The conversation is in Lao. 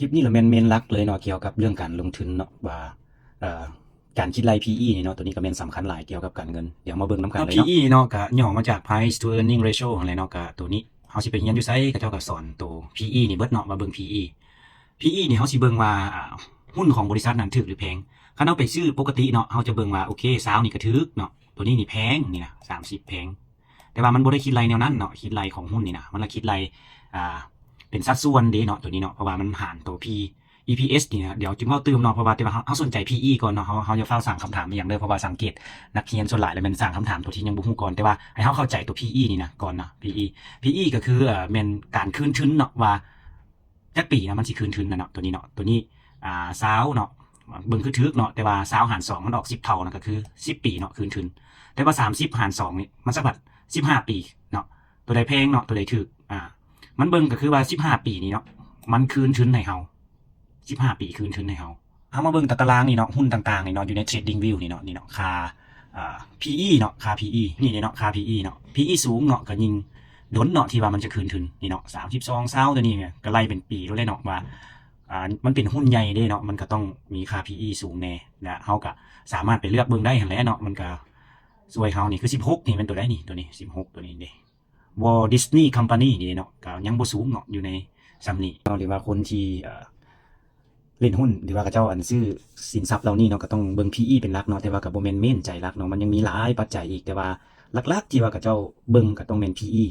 ຄລິບນີ້ລະແມ່ນເມນຫຼັກເລີຍເນາະ ກ່ຽວກັບເລື່ອງການລົງທຶນເນາະ ວ່າ ເອີ ການຄິດໄລ່ ພີອີ ນີ້ເນາະ ໂຕນີ້ກໍແມ່ນສຳຄັນຫຼາຍກ່ຽວກັບການເງິນ. ດຽວມາເບິ່ງນຳກັນເລີຍເນາະ. ພີອີ ເນາະ ກໍຫຍໍ້ມາຈາກ Price to Earning Ratio ຫັ້ນແຫຼະເນາະ. ກໍໂຕນີ້ເຮົາຊິໄປຮຽນຢູ່ໃສ ເຂົາເຈົ້າກໍສອນໂຕ ພີອີ ນີ້ເບິດເນາະ ວ່າເບິ່ງ ພີອີ ພີອີ ນີ້ເຮົາຊິເບິ່ງວ່າ ອາ ຫຸ້ນຂອງບໍລິສັດນັ້ນຖືກຫຼືແພງ. ຄັນເຮົາໄປຊື້ປົກກະຕິເນາະ ເຮົາຈະເບິ່ງວ່າ ໂອເຄ ຊາວນີ້ກໍຖືກເນາະ ໂຕນີ້ນີ້ແພງ ນີ້ນະ ສາມສິບແພງ. ແຕ່ວ່າມັນບໍ່ໄດ້ຄິດໄລ່ແນວນັ້ນເນາະ ຄິດໄລ່ຂອງຫຸ້ນນີ້ນະ ມັນລະຄິດໄລ່ ອ່າ ເປັນສັດສ່ວນເດ້ເນາະ ໂຕນີ້ເນາະ ເພາະວ່າມັນຫານໂຕ P EPS ນີ້ນະ. ດຽວຈຶ່ງເວົ້າຕື່ມເນາະ ເພາະວ່າ ແຕ່ວ່າເຮົາ ເຮົາສົນໃຈ PE ກ່ອນເນາະ. ເຮົາ ເຮົາຢ່າຟ້າວສ້າງຄຳຖາມອີ່ຫຍັງເດີ ເພາະວ່າສັງເກດນັກຮຽນສ່ວນຫຼາຍລະແມ່ນສ້າງຄຳຖາມໂຕທີ່ຍັງບໍ່ຮູ້ກ່ອນ. ແຕ່ວ່າໃຫ້ເຮົາເຂົ້າໃຈໂຕ PE ນີ້ນະກ່ອນເນາະ. PE PE ກໍຄື ເອີ ແມ່ນການຄືນທຶນເນາະ ວ່າຈັກປີນະມັນຊິຄືນທຶນນະເນາະ. ໂຕນີ້ເນາະ ໂຕນີ້ ອ່າ ຊາວເນາະ ເບິ່ງຄືຖືກເນາະ ແຕ່ວ່າຊາວຫານສອງມັນອອກສິບເທົ່ານະ ກໍຄືສິບປີເນາະ ຄືນທຶນ. ແຕ່ວ່າສາມສິບຫານສອງນີ້ມັນສະບັດສິບຫ້າປີເນາະ. ໂຕໃດແພງເນາະ ໂຕໃດຖືກ ອ່າ ມັນເບິ່ງກໍຄືວ່າສິບຫ້າປີນີ້ເນາະ ມັນຄືນທຶນໃຫ້ເຮົາ ສິບຫ້າປີຄືນທຶນໃຫ້ເຮົາ. ເຮົາມາເບິ່ງຕາຕະລາງນີ້ເນາະ ຫຸ້ນຕ່າງໆນີ້ເນາະ ຢູ່ໃນ TradingView ນີ້ເນາະ ນີ້ເນາະ ຄ່າ ເອີ PE ເນາະ ຄ່າ PE ນີ້ເນາະ ຄ່າ PE ເນາະ. PE ສູງເນາະ ກໍຍິ່ງດົນເນາະ ທີ່ວ່າມັນຈະຄືນທຶນ ນີ້ເນາະ ສາມສິບສອງ ຊາວ ໂຕນີ້ກໍໄລ່ເປັນປີໂລດເລີຍເນາະ ວ່າ ອ່າ ມັນເປັນຫຸ້ນໃຫຍ່ເດ້ເນາະ ມັນກໍຕ້ອງມີຄ່າ PE ສູງແດ່. ແລະເຮົາກໍສາມາດໄປເລືອກເບິ່ງໄດ້ຫັ້ນແຫຼະເນາະ ມັນກໍຊ່ວຍເຮົາ. ນີ້ຄືສິບຫົກນີ້ແມ່ນໂຕໃດນີ້ ໂຕນີ້ ສິບຫົກ ໂຕນີ້ເດ້ Walt Disney Company ນີ້ເນາະ ກໍຍັງບໍ່ສູງເນາະ ຢູ່ໃນຊ່ຳນີ້ເນາະ. ຫຼືວ່າຄົນທີ່ ເອີ ຫຼິ້ນຫຸ້ນ ຫຼືວ່າເຂົາເຈົ້າ ອັນ ຊື້ສິນຊັບເຫຼົ່ານີ້ເນາະ ກໍຕ້ອງເບິ່ງ PE ເປັນຫຼັກເນາະ. ແຕ່ວ່າກໍບໍ່ແມ່ນເມນໃຈຫຼັກເນາະ ມັນຍັງມີຫຼາຍປັດໄຈອີກ ແຕ່ວ່າຫຼັກໆທີ່ວ່າເຂົາເຈົ້າເບິ່ງກໍຕ້ອງແມ່ນ PE